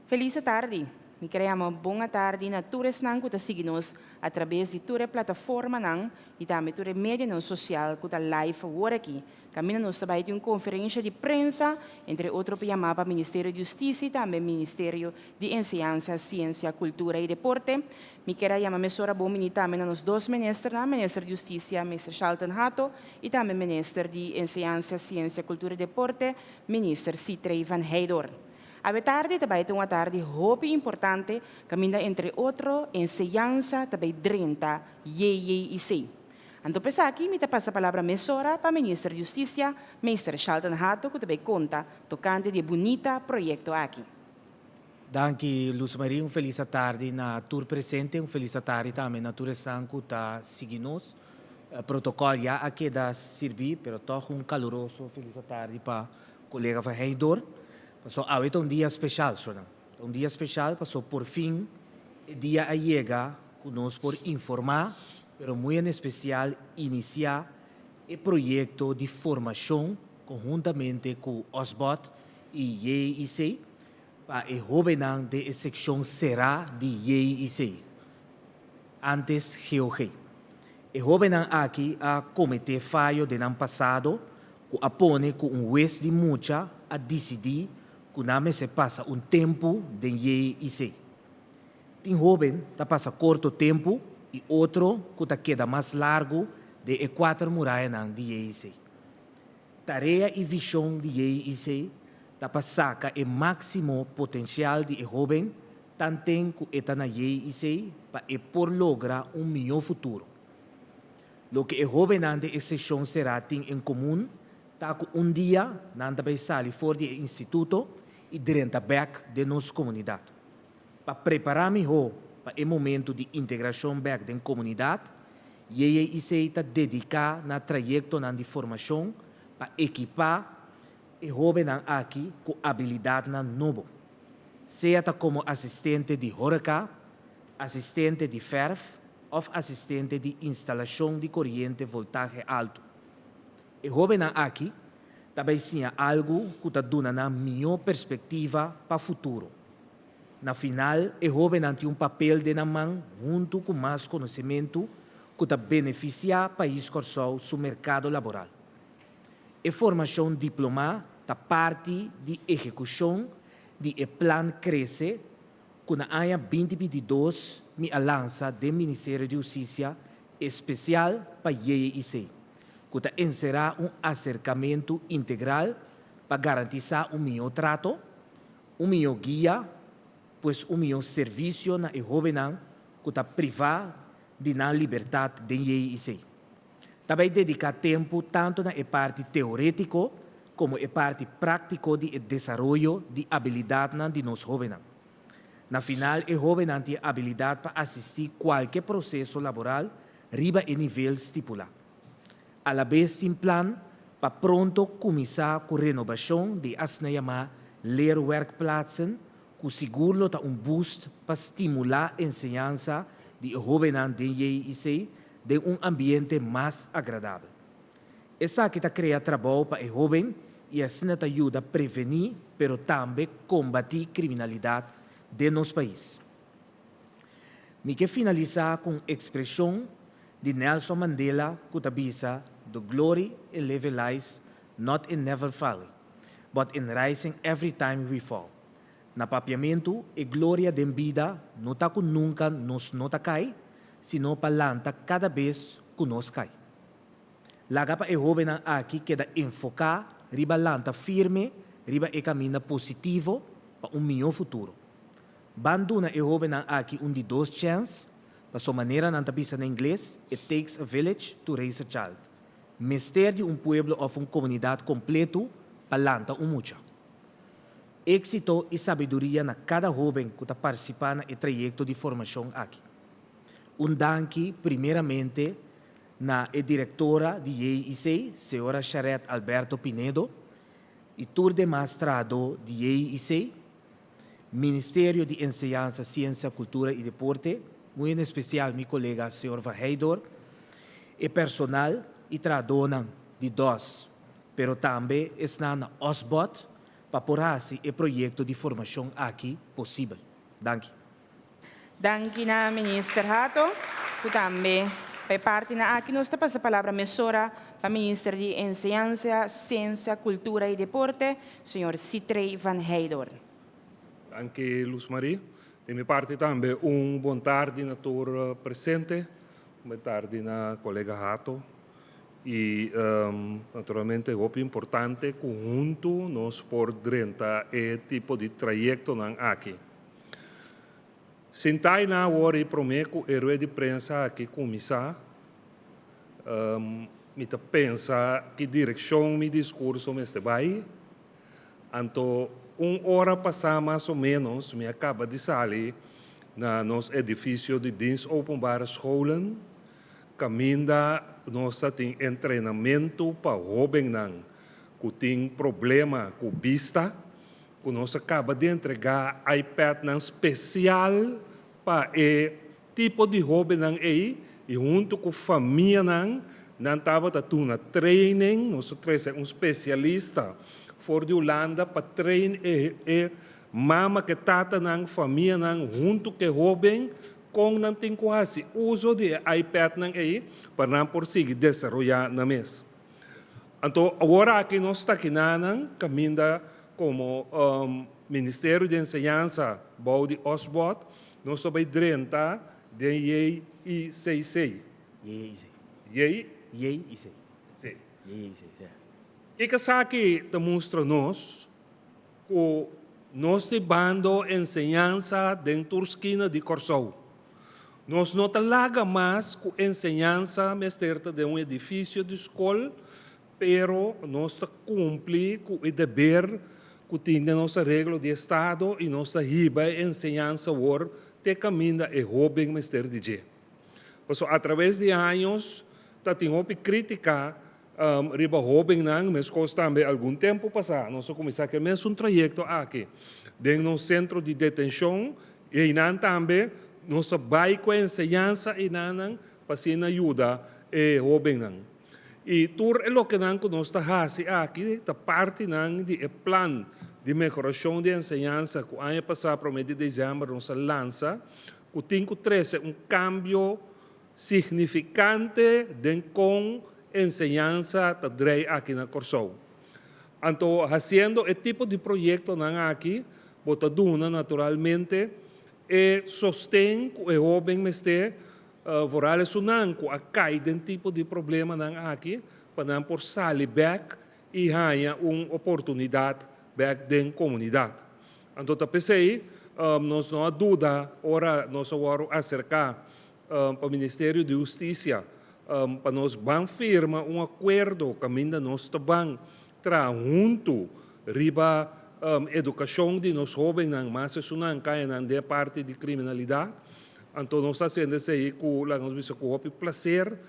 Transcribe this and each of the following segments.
Felis tardi. Mi ke yama bon tardi na tur esnan ku ta sigui nos atraves di tur plataformanan i tambe tur medio sosial ku ta live awor aki. Kaminda nos tambe tin un konferensia di prensa, entre otro pa yama pa Ministerio di Hustisia i tambe Ministerio di Enseñansa, Siensia, Kultura i Deporte. Mi ke yama mesora bon bini tambe na nos dos ministernan, Minister di Hustisia, Mr. Shalton Hato, i tambe Minister di Enseñansa, Siensia, Kultura i Deporte, Minister Sithree van Heydoorn. Awe tardi tambe tin un tardi hopi importante, kaminda entre otro enseñansa tambe drenta JJIC. Anto p'esaki, mi ta pasa palabra mesora pa Minister di Hustisia, Minister Shalton Hato, ku tambe konta tokante di bunita proyekto aki. Danki, Luz Marie. Un felis tardi na tur presente, un felis tardi tambe na tur esnan ku ta sigui nos. Protokòl ya a keda skirbí, pero toch un kaluroso felis tardi pa kolega van Heydoorn. Paso awe ta un dia spesial, sona. Un dia spesial, paso por fin dia a yega ku nos por informá, pero muy en espesial inisiá e proyekto di formashon konhuntamente ku OSBOT i JIC pa e hóbennan di sekshon será di JIC, antes GOG. E hóbennan aki a kometé fayo den pasado ku a pone ku un hues di mucha a disidí ku nan mester pasa un tempu den JIC. Tin hóben ta pasa korto tempu i otro ku ta keda mas largu den e kuater murayanan di JIC. Tarea i vishon di JIC ta pa saka e máksimo potensial di e hóben tanten ku e ta na JIC pa e por logra un mihó futuro. Loke e hóbennan di e sekshon será tin en komun ta ku un dia nan ta bai sali for di e instituto i drenta bèk den nos komunidat. Pa prepará mihó pa e momento di integrashon bèk den komunidat, JJIC ta dediká na trayektonan di formashon pa ekipá e hóbennan aki ku abilidatnan nobo. Sea ta komo asistente di horeca, asistente di fèrf òf asistente di instalashon di koriente voltahe altu. E hóbennan aki tambe siña algu ku ta duna nan mihó perspektiva pa futuro. Na final, e hóbennan tin un papel den nan man huntu ku mas konosementu ku ta benefisiá pais Kòrsou su merkado laboral. E formashon diplomá ta parti di ehekushon di e plan Krese ku na aña 2022 mi a lansa den Ministerio di Hustisia spesial pa JJIC, ku ta enserá un aserkamentu integral pa garantisá un mihó trato, un mihó guia, pues un mihó servisio na e hóbennan ku ta privá di nan libertat den JIC. Tambe dediká tempu tantu na e parti teorétiko komo e parti práktiko di desaroyo di abilidatnan di nos hóbennan. Na final, e hóbennan tin abilidat pa asistí kualke proseso laboral riba e nivel stipulá. A la bes tin plan pa pronto kuminsá ku renovashon di asina yamá leerwerkplaatsen ku sigur lo ta un boost pa stimulá enseñansa di hóbennan den JIC den un ambiente mas agradabel. Esaki ta krea trabou pa e hóben i asina ta yuda prevení, pero tambe kombatí kriminalidat den nos pais. Mi ke finalisá ku ekspreshon di Nelson Mandela ku ta bisa "The glory in living lies not in never falling, but in rising every time we fall." Na papiamentu, e gloria den bida no ta ku nunka nos no ta kai, sino pa lanta kada bes ku nos kai. Laga pa e hóbennan aki keda enfoká riba lanta firme, riba e kaminda positivo pa un mihó futuro. Ban duna e hóbennan aki un di dos chèns, paso manera nan ta bisa na ingles, "It takes a village to raise a child." Mester di un pueblo òf un komunidat kompleto pa lanta un mucha. Éksito i sabiduria na kada hóben ku ta partisipá na e trayekto di formashon aki. Un danki primeramente na e direktora di JIC, señora Sharet Alberto Pinedo, i tur demas trahadó di JIC, Ministerio di Enseñansa, Siensia, Kultura i Deporte, muy en espesial mi kolega señor Van Heydoorn, e personal i trahadónan di DOS, pero tambe esnan na OSBOT. pa por hasi e proyekto di formashon aki posibel. Danki. Danki na Minister Hato, ku tambe pa e partinan aki. Nos ta pasa palabra mesora pa Minister di Enseñansa, Siensia, Kultura i Deporte, señor Sithree van Heydoorn. Danki Luz Marie. Di mi parti tambe un bon tardi na tur presente, un bon tardi na kolega Hato i naturalmente hopi importante ku huntu nos por drenta e tipo di trayektonan aki. Sintá i na awor i promé ku e rueda di prensa aki kuminsá, mi ta pensa ki direkshon mi diskurso mester bai. Anto un ora pasá mas o ménos mi a kaba di sali na nos edifisio di Dienst Openbare Scholen, kaminda nos ta tin entrenamentu pa hóbennan ku tin problema ku bista. Ku nos a kaba di entregá iPadnan spesial pa e tipo di hóbennan ei i huntu ku famianan nan tabata tuna training. Nos a trese un spesialista for di Hulanda pa train e e mama ku e tatanan, famianan huntu ku e hóben kon nan tin ku hasi uso di e iPadnan ei pa nan por sigui desaroyá nan mes. Anto awor aki nos ta kinanan kaminda komo Ministerio di Enseñansa bou di Osbod nos ta bai drenta den JICC. JIC. J. JIC. Si. JIC, si. Kiko esaki ta mustra nos? Ku nos ta bando enseñansa den tur skina di Kòrsou. Nos no ta laga mas ku enseñansa mester ta den un edifisio di skol, pero nos ta kumpli ku e deber ku tin den nos areglo di estado i nos ta hiba e enseñansa awor te kaminda e hóben mester di dje. Pasobra atraves di años ta tin hopi krítika Riba hóbennan, meskos tambe algun tempu pasá nos a kuminsá ku e mesun trayekto aki den nos sentro di detenshon i einan tambe nos a bai ku e enseñansa einannan pa asina yuda e hóbennan. I tur e lokenan ku nos ta hasi aki ta partinan di e plan di mehorashon di enseñansa ku aña pasá promé di desèmber nos a lansa ku tin ku trese un kambio signifikante den kon enseñansa ta drei aki na Kòrsou. Anto hasiendo e tipo di proyektonan aki bo ta duna naturalmente e sosten ku e hóben mester, vooral esunnan ku a kai den tipo di problemanan aki pa nan por sali bèk i haña un oportunidat bèk den komunidat. Anto ta p'esei nos no a duda ora nos a wòrdu aserká pa Ministerio di Hustisia pa nos ban firma un akuerdo kaminda nos ta ban traha huntu riba edukashon di nos hóbennan, mas esunnan kayanan den e parti di kriminalidat. Anto nos ta hasiendo esei ku, laga nos bisa, ku hopi plaser.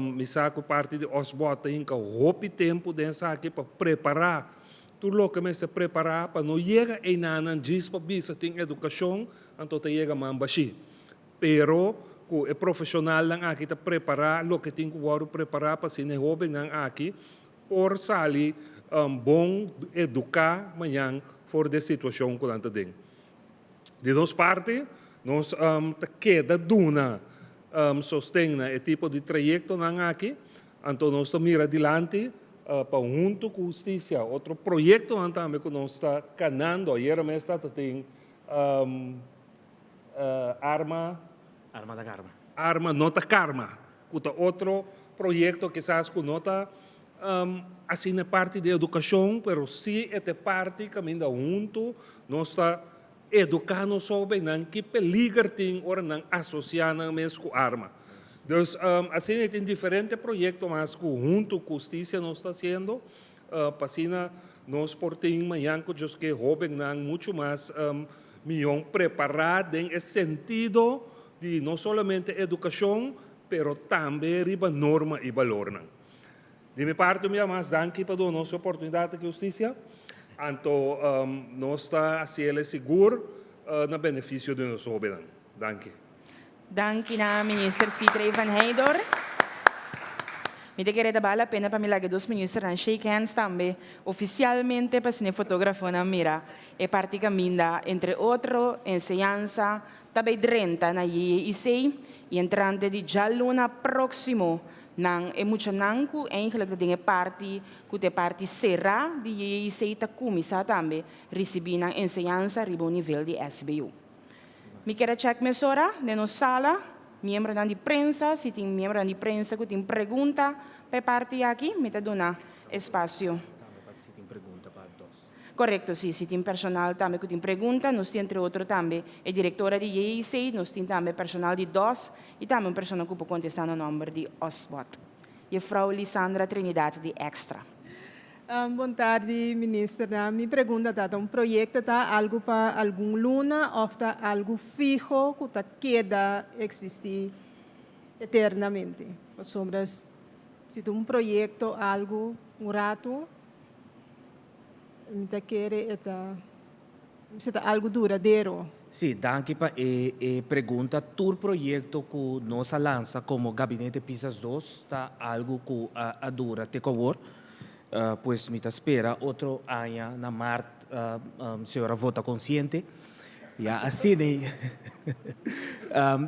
Mi sa ku parti di Osbod ta hinka hopi tempu den esaki pa prepará Tur loke mester prepará pa no yega einanan djis pa bisa tin edukashon, anto ta yega man bashí. Pero ku e profeshonalnan aki ta prepará loke tin ku wòrdu prepará pa asina e hóbennan aki por sali bon eduká mañan for di e situashon ku nan ta den. Di nos parti nos ta keda duna sosten na e tipo di trayektonan aki, anto nos ta mira dilanti pa hunto ku hustisia otro proyektonan tambe ku nos ta kanando. Ayera mes ta tin arma. Arma ta karma. Arma no ta karma, ku ta otro proyekto kisas ku no ta asina e parti di edukashon, pero si e ta e parti kaminda hunto nos ta eduká nos hóbennan ki peliger tin ora nan asosiá nan mes ku arma. Dus asina e tin diferente proyekto mas ku huntu ku hustisia nos ta hasiendo pa asina nos por tin mañan ku Dios ke hóbennan muchu mas mihó prepará den e sentido di no solamente edukashon pero tambe riba norma i balornan. Di mi parti un bia mas danki pa duna nos e oportunidat aki hustisia. Anto nos ta hasiel e sigur na benefisio di nos hóbennan. Danki. Danki na Minister Sithree van Heydoorn. Mi ta kere ta bal la pena pa mi laga e dos ministernan shake hands tambe oficialmente pa asina e fotografonan mira e parti caminda entre otro enseñansa ta bay drenta na JJIC y entrante di djaluna proximo nan e muchanan cu eigenlijk ta den e parti cu ta e parti cera di JJIC ta cuminsa tambe ricibi nan enseñansa riba un nivel di SBO. Mi kier a check mesora den nos sala, miembronan di prensa, si tin miembronan di prensa cu tin pregunta pa e parti aki, mi ta duna espacio. Tambe pa si tin pregunta pa dos. Corecto, si, si tin personal tambe cu tin pregunta, nos tin entre otro tambe e directora di JIC, nos tin tambe personal di dos y tambe un persona cu por contesta na nomber di Osbot, Juffrouw Lisandra Trinidad di Extra. Bon tardi ministernan. Mi pregunta ta, ta un proyecto ta algo pa algun luna of ta algo fiho cu ta keda existi eternamente? Pasobra si ta un proyecto algo un rato mi ta kere e ta mester ta algo duradero. Sí, danki pa e e pregunta. Tur proyecto cu nos a lansa como Gabinete Pisas dos ta algo cu a a dura te cu awor. Pues mi ta spera otro aña na maart señora vota consciente. Ya asina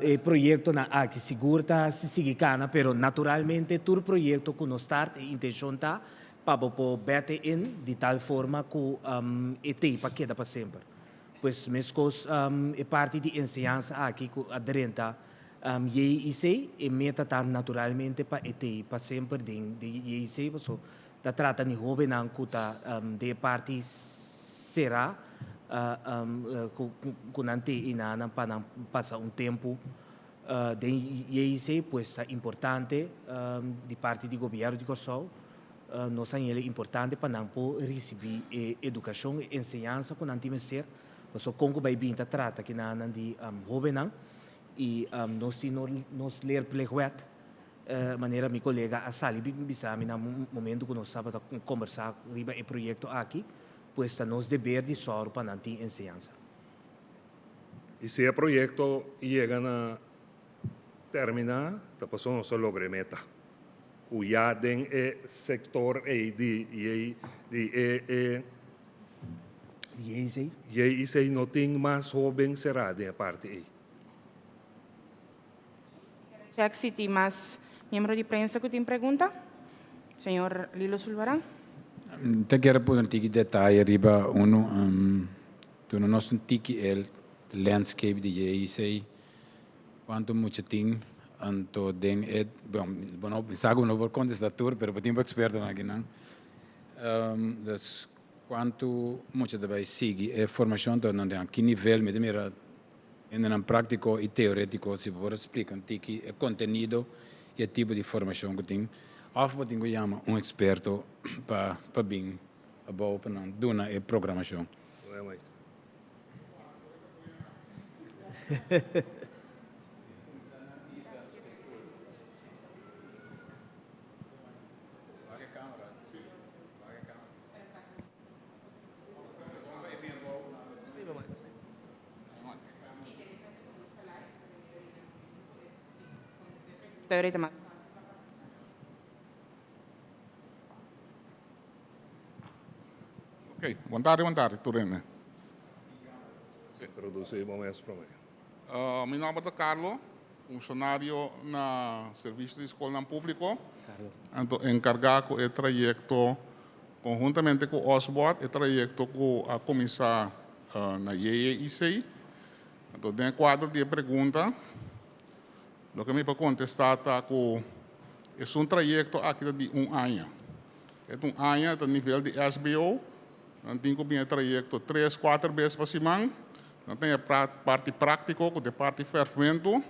e proyectonan aki sigur ta sigui cana, pero naturalmente tur proyecto cu nos start e intencion ta pa bo por bete in di tal forma cu e tei pa keda pa semper. Pues meskos e parti di enseñansa aki ku a drenta JIC, e meta ta naturalmente pa e tei pa semper den JIC, paso ta trata di hobennan ku ta den e parti será ku nan tei enanan pa nan pasa un tempu den JIC, pues ta importante di parti di gobièrnu di Kòrsou. Nos a hel importante pa nan por ricibi e educacion, e enseñansa cu nan tin mester, pasobra con cu bay bin ta trata kinanan di hobennan y nos tin nos leerplichtwet, manera mi colega a sali bisa mi na momento cu nos tabata combersa riba e proyecto aki, pues ta nos deber di sòru pa nan tin enseñansa. Y si e proyecto yega na termina, ta pasobra nos a logra e meta. Ku ya den e sektor ei di di e e JIC? JIC no tin mas hoben será den e parti ei. Check si tin mas miembro di prensa ku tin pregunta. Señor Lilo Sulvaran. Mi ta kere pone un tiki detaye riba unu. Duna nos un tiki e landscape di JIC. Cuanto mucha tin anto den e, bon, bo no sa cu no por contesta tur, pero bo tin bo expertonan akinan. Dus cuanto mucha ta bay sigui e formacion ta nan den ki nivel, mi ta mira hendenan practico y teoretico, si bo por a splica un tiki e contenido y e tipo di formacion cu tin, of bo tin cu yama un experto pa pa bin abao pa nan duna e programacion. Ok, bon tardi, bon tardi tur hende. Introduci bo mes prome. Mi nomber ta Carlo, funcionario na Servicio di Scolnan Publico. Anto encarga cu e trayecto conhuntamente cu Osbord, e trayecto cu a cuminsa na JJIC. Anto den e cuadro di e pregunta, loke mi por contesta ta cu esun trayecto aki ta di un aña. E ta un aña, e ta nivel di SBO. Nan tin ku bin e trayekto tres, kuater bes pa siman. Nan tin e parti práktiko ku ta e parti fèrfmentu.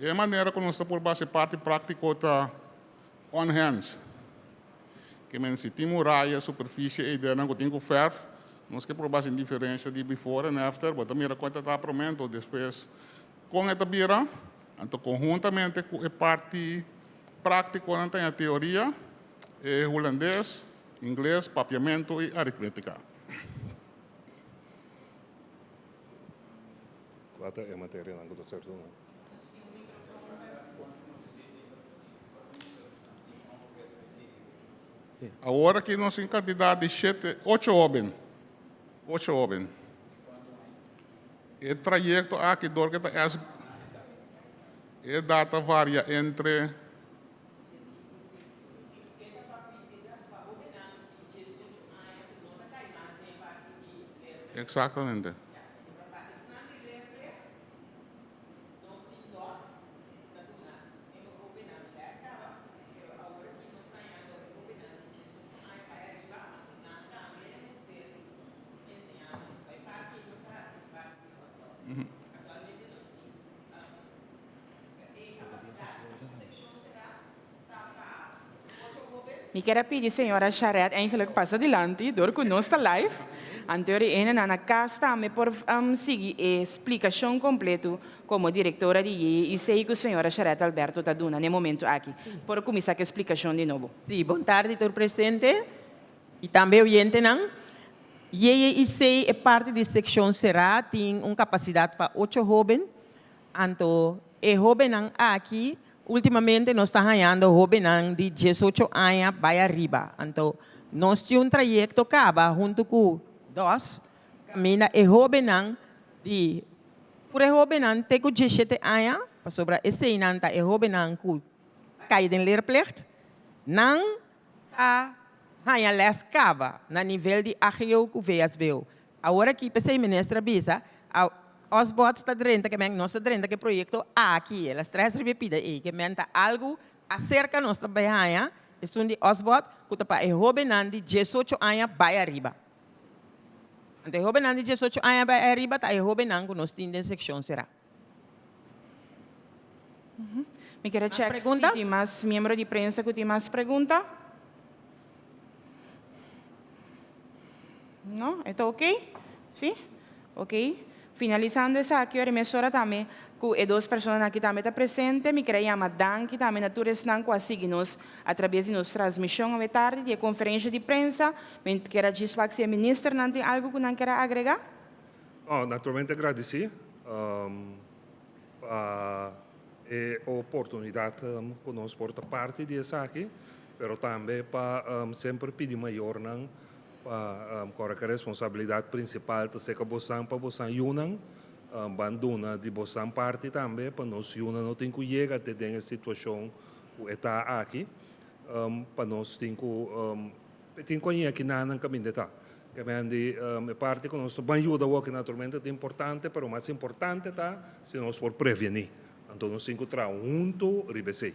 E manera ku nos ta por basa e parti práktiko ta on hands. Ke men si tin muraya, superfisie eidernan ku tin ku fèrf, nos ke por basa e diferensha di before en after. Bo ta mira kon e ta ta promé anto despues kon e ta bira. Anto konhuntamente ku e parti práktiko nan ta ña teoria, e hulandes, Ingles, Papiamentu i Aritmétika. Kua ta e materianan ku ta ser duna? Awor aki nos tin kantidat di shete, ocho hóben. Ocho hóben. E trayekto aki dor ku ta S. E edat ta varia entre. Eksaktamente. Mi kier a pidi señora Sharet eigenlijk pasa dilanti dor ku nos ta live. Anto ora e hendenan na kas tambe por sigui e splikashon kompleto komo direktora di JJIC ku señora Sharet Alberto ta duna na e momento aki. Por kuminsá ku e splikashon di nobo. Sí, bon tardi tur presente i tambe oyentenan. JJIC e parti di sekshon será tin un kapasidat pa ocho hóben. Anto e hóbennan aki últimamente nos ta hañando hóbennan di diesocho aña bai ariba. Anto nos tin un trayekto kaba huntu ku dos kaminda e hóbennan di tur e hóbennan te ku diesshete aña, pasobra eseinan ta e hóbennan ku ta kai den leerplicht, nan ta haña lès kaba na nivel di AGO ku VSBO. Awor aki p'esei minister a bisa, a Osbod ta drenta ke men, nos ta drenta ke proyekto aki, el a strès riba e pida ei, ke men ta algu aserka nos ta bai haña, esun di Osbod, ku ta pa e hóbennan di diesocho aña bai ariba. Anto e hóbennan di diesocho aña bai ariba ta e hóbennan ku nos tin den sekshon será. Mi kere check si tin mas miembro di prensa ku tin mas pregunta. No? E ta ok? Si? Ok. Finalisando esaki ora mesora tambe ku e dos personanan aki tambe ta presente, mi kere yama danki tambe na tur esnan ku a sigui nos a traves di nos transmishon awe tardi di e konferensha di prensa. Mi kere a djis wak si e ministernan tin algu ku nan kere agrega. Oh, naturalmente gradisí pa e oportunidat ku nos por ta parti di esaki, pero tambe pa semper pidi mayornan pa kòrda ku e responsabilidat prinsipal ta seka bosan pa bosan yunan, ban duna di bosan parti tambe pa nos yunan no tin ku yega te den e situashon ku e ta aki, pa nos tin ku E tin koñe aki nan kaminda ta. Ke men di e parti ku nos ta ban yuda awor ke naturalmente ta importante, pero mas importante ta si nos por prevení. Anto nos tin ku traha huntu riba esei.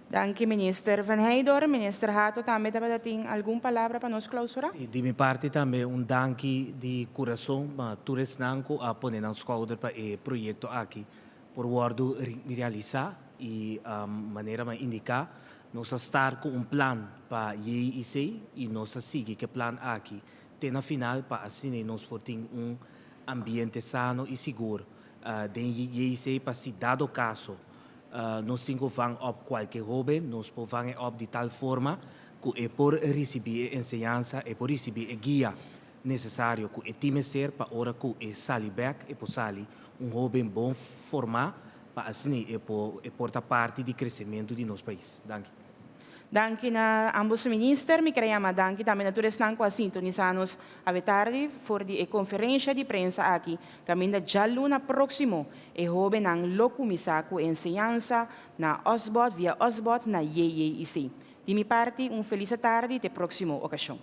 Danki Minister Van Heydoorn. Minister Hato tambe tabata tin algun palabra pa nos clausura? Si, di mi parti tambe un danki di kurason pa tur esnan ku a pone nan skouder pa e proyekto aki por wòrdu realisá i manera mi a indiká Nos a start ku un plan pa JIC i nos a sigui ku e plan aki te na final pa asina nos por tin un ambiente sano i sigur den JIC pa si dado kaso nos tin ku vang op kualke hoben nos por vang e op di tal forma ku e por risibí e enseñansa, e por risibí e guia nesesario ku e tin mester pa ora ku e sali bèk e por sali un hoben bon formá pa asina e por e por ta parti di kresementu di nos pais. Danki. Danki na ambos minister. Mi kere yama danki tambe na tur esnan ku a sintonisá nos awe tardi for di e konferensha di prensa aki kaminda djaluna próksimo e hóbennan lo kuminsá ku e enseñansa na Osbod via Osbod na JJIC. Di mi parti un felis atardi te próksimo okashon.